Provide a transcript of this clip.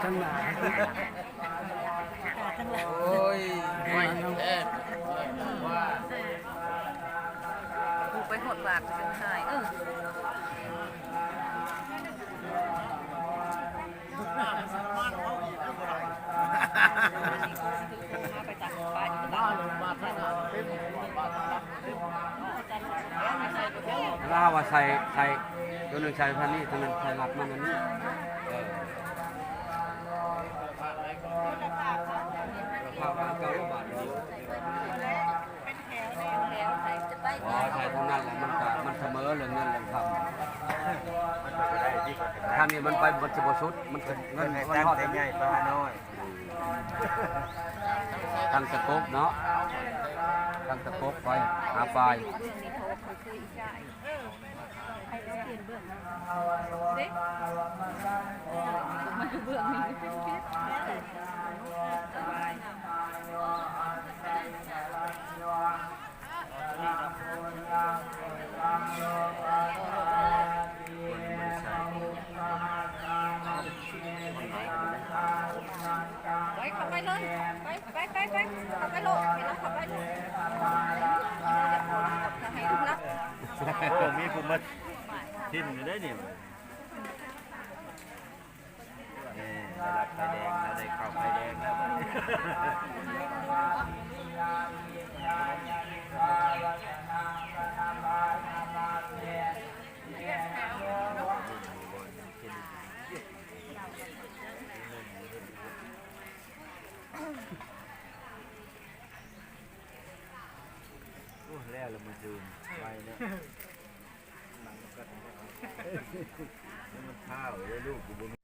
ໂອ້ຍ ໂອ້ຍ ແອບ ຜູ້ໄປຮອດບາດຈົນຫາຍ ເອີ ລາວວ່າໃສ່ ໃສ່ ໂຕໜຶ່ງໃສ່ທາງນີ້ ໂຕໜຶ່ງໃສ່ຫຼັກມັນອັນນີ້ ເອີ ລະພາບອັນເກົ່າລະບາດນີ້ ອໍ ໃສ່ເທົ່ານັ້ນແຫຼະ ມັນກະ ມັນສະເໝີເລື່ອງເງິນເລື່ອງຄຳ ມັນກໍບໍ່ໄດ້ທີ່ ຄັນນີ້ມັນໄປ ມັນຈະບໍ່ສຸດ ມັນຈະ ເງິນມັນຮອດ ໃຫຍ່ປານ້ອຍ ຕັ້ງສະກົບເນາະ ຕັ້ງສະກົບໄປຫາປາຍ ໄປ ເຂົ້າໄປເລີຍ ໄປ ໄປ ໄປ ໄປ ເຂົ້າໄປໂລດ ໃຫ້ລາວເຂົ້າໄປໂລດ ໃຫ້ລູກລາວ ໂອ້ ມີຜູ້ມາຖິ້ມຢູ່ເດ້ນີ້ ນີ້ ໄດ້ລັດໄຟແດງແລ້ວ ໄດ້ເຂົ້າໄຟແດງແລ້ວບັດນີ້ ໂອ້ ແລ້ວລະມື້ຊືນ ໄວເນາະ ນັ່ງກັນ ມັນທ້າວເດ້ລູກ ກູບໍ່